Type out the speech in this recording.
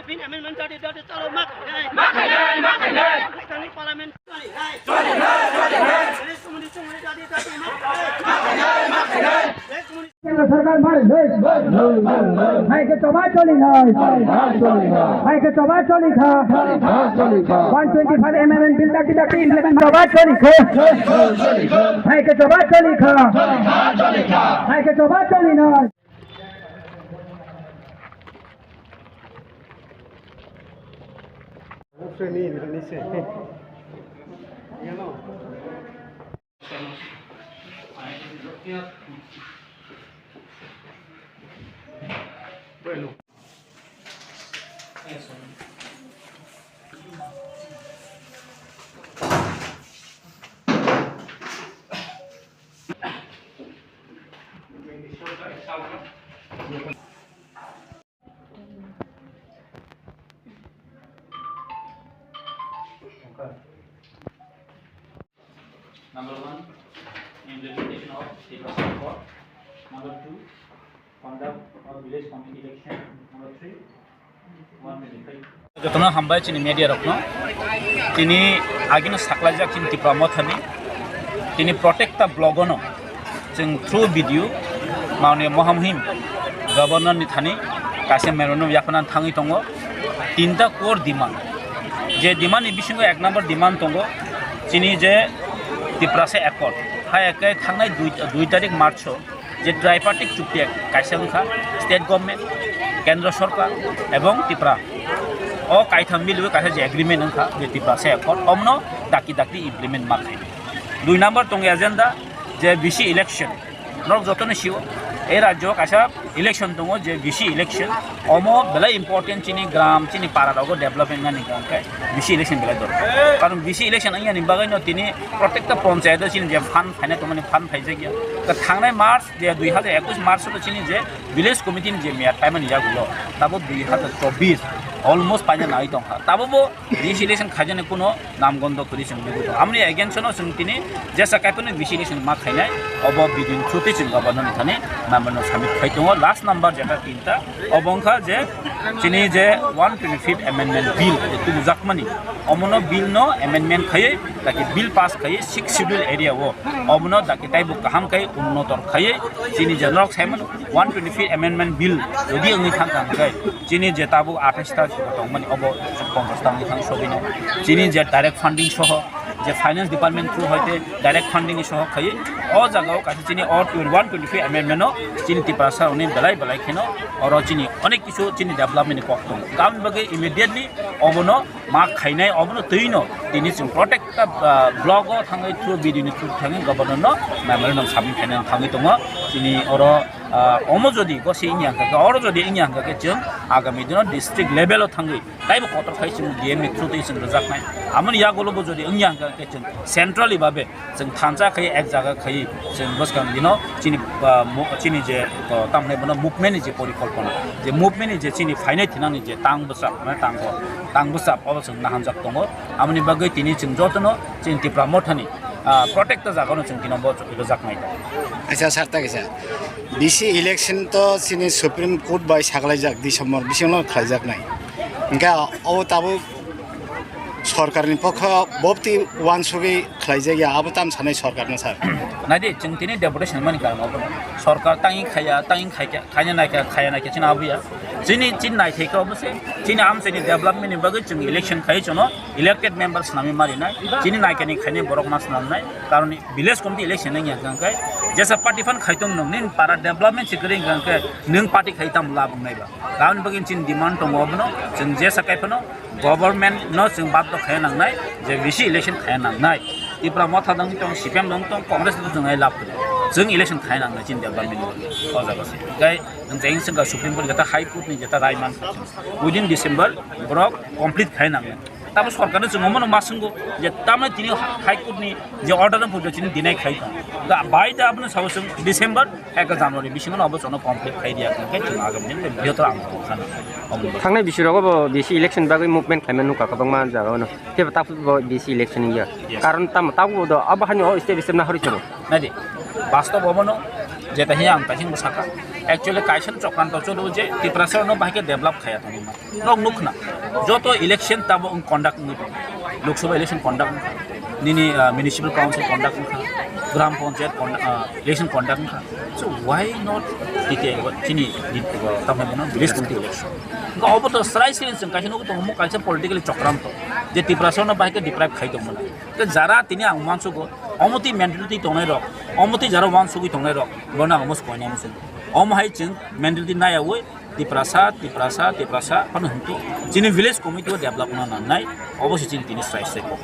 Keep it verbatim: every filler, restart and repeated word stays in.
Bin amendment dati dati chalo ma khainai. Ma khainai, ma khainai. Khaitani parliament chali hai. Chali hai, chali hai. Village committee chungni dati dati ma khainai. Ma khainai, ma khainai. Village committee Kendra sarkar mari nai. Hai ke choba choli nai. Hai ke choba choli kha. One twenty five amendment bill dati dati implement choba choli kha. Hai ke choba choli kha. Hai ke choba choli nai. Number one, implementation of state of support. Number two, conduct of village committee election. Number three, one twenty-five. Jotono hambai chini media rokno. Tini agino saklaijak chini Tipra Mothani. Tini protecta blogono. Chwng through video manwi Mohamhim Governor ni thani kaisa memorandum yapharna thangwi tongo. Tinta core demand. Je demand ni bisingo ek number demand tongo. Chini je Tiprasa Accord. Hai ekke thangnai dui, dui tarik March o je tripartite chukti kaisa wngkha state government, kendra sorkar ebong Tipra. O kaitham milwi kaisa je agreement wngkha je Tiprasa Accord. Omno daki daki implement ma khainai. Dui number tongo agenda je V C election. Norok jotono sio, ei rajyo kaisa election tongo je V C election. Omo belai important chini gram, chini para rogo development nani hwnkhe V C election belai dorkar. Karon V C election wngya ni bagwi no tini protecta panchayat o chini je fund phainai tongmani fund phaijakya. Ka thangnai March je dui hajar ekwis March o chini je village committee ni je meyar paimani yagulo tabo dui hajar chobbish almost paina nai tongkha. Tabo bo V C election khaijani kuno namgondo kwrwi chwng nugwi tongo. Amoni against no chwng tini jesa kaiphano V C election ma khainai, obo bidin chuti chwng governor ni thani number no submit khai tongo. Last number jeta tinta, obo wngkha je chini je one twenty-fifth amendment bill je tubujakmani, omono bill no amendment khaiwi, taki bill pass khaiwi sixth schedule area o, omono taki taibo kaham khai unnotor khaiwi chini je norok saimano one twenty-fifth amendment bill jodi wngwi thangkha hwnkhe, chini je tabuk athais ta tongmani obo ponchash ta wngwi thang sogwino. Chini je direct funding soho, je finance department through hoite direct funding ni soho khaiwi, o jaga o kaisa chini o one twenty-five amendment no chini Tiprasa rokni belai belai kheno oro chini onek kisu chini development ni kok tongo. Aboni bagwi immediately obono ma khainai, obono twi no tini chwng protecta, ah, block o thangwi through video ni through thangwi governor no memorandum submit khainani thangwi tongo. Chini oro, ah, omo jodi bo se wngya hwnkha khe, oro jodi wngya hwnkha khe chwng agami dino district level o thangwi taibo kotor khai chwng D M ni through twi chwng rwjaknai. Amoni yagulo bo jodi wngya hwnkha khe chwng centrally babe chwng thansa khai ek jaga khai chwng bwskang dino chini, ah, mo-, chini je, ah, tamni bono movement ni je porikolpona, je movement ni je chini phainai thinani je tang bwchap, mane tang bo, tang bwchap obo chwng nahamjak tongo. Amoni bagwi tini chwng jotono chini Tipra Mothani, ah, protecta jagano chwng tino bo rwjaknai. Acha sir, ta kisa V C election to chini Supreme Court bai saklaijak December bisingo khlaijaknai. Hingke obo tabuk sorkarni pokho bobti wansugwi khlaijak ya, abo tam sanai sorkarno sir. Naidi, chwng tini deputation mani karon obo. Sorkar tangwi khaya, tangwi khaikha, khaina naikha, khaya naikha chini abuya. Chini, chini naithai khe obo se, chini amchaini development ni bagwi chwng election khai chwngno elected member swnamwi marinai. Chini naikani khainai borok ma swnamnai. Karon village committee election wngya hwnkhe jesa party phan khai tong nung, nini para development se kwrwi hwnkhe nwng party khai tamo lab wngnai ba. Aboni bagwi chini demand tongo obono, chwng jesa kai phano government no chwng baddo khai nangnai je V C election khai nangnai. Tipra Motha dang tong, C P M dang tong, Congress dang tong ai lab kwrwi. Chwng election khai nangnai chini development ni bagwi o jaga se. Hwnkhe nwng jeng sengkha Supreme Court jeta High Court ni jeta rai mankha chwng. Within December borok complete khai nangnai. Tamo sorkarno chwng omono ma swngo je tamo tini High Court ni je order no phuto chini deny khai tong. Da bai da abono sabo chwng December eka January bisingo no obo chwngno complete khai diya khe chwng agam din bihotoro ang khana. Thangnai bisi rogo bo V C election bagwi movement khaima nukha kwbangma jaga ono. Tei bo takhuk bo V C election wngya. Yes. Karon tamo tabuk bo do abo hani o step step na hori chwng. Naidi, bastob obono jeta hiya ang kaising bwsakha. Actually, kaisa chokranto cholo je Tiprasa no bahai khe develop khaya tongma. Nok nukna. Joto election tabo wng conduct wngwi tongo. Lok Sabha election conduct wngkha. Nini, ah, municipal council conduct wngkha. Gram panchayat conduct, ah, election conduct wngkha. So why not titi chini di, ah, tamo bono village committee election? Ga obo to srai srai sing kaisa nuk tongo mo kaisa politically chokranto. Je Tiprasa no bahai khe deprive khai tongma. Te jara tini ang uansugo, omoti mentality tongnai rok, omoti jara uansugwi tongnai rok, bono ang omo se koinai muchung. Omo hai chwng mentality naiyawi Tiprasa, Tiprasa, Tiprasa phano hwntu chini village committee o develop wngna nangnai, obo se chini tini srai srai kok.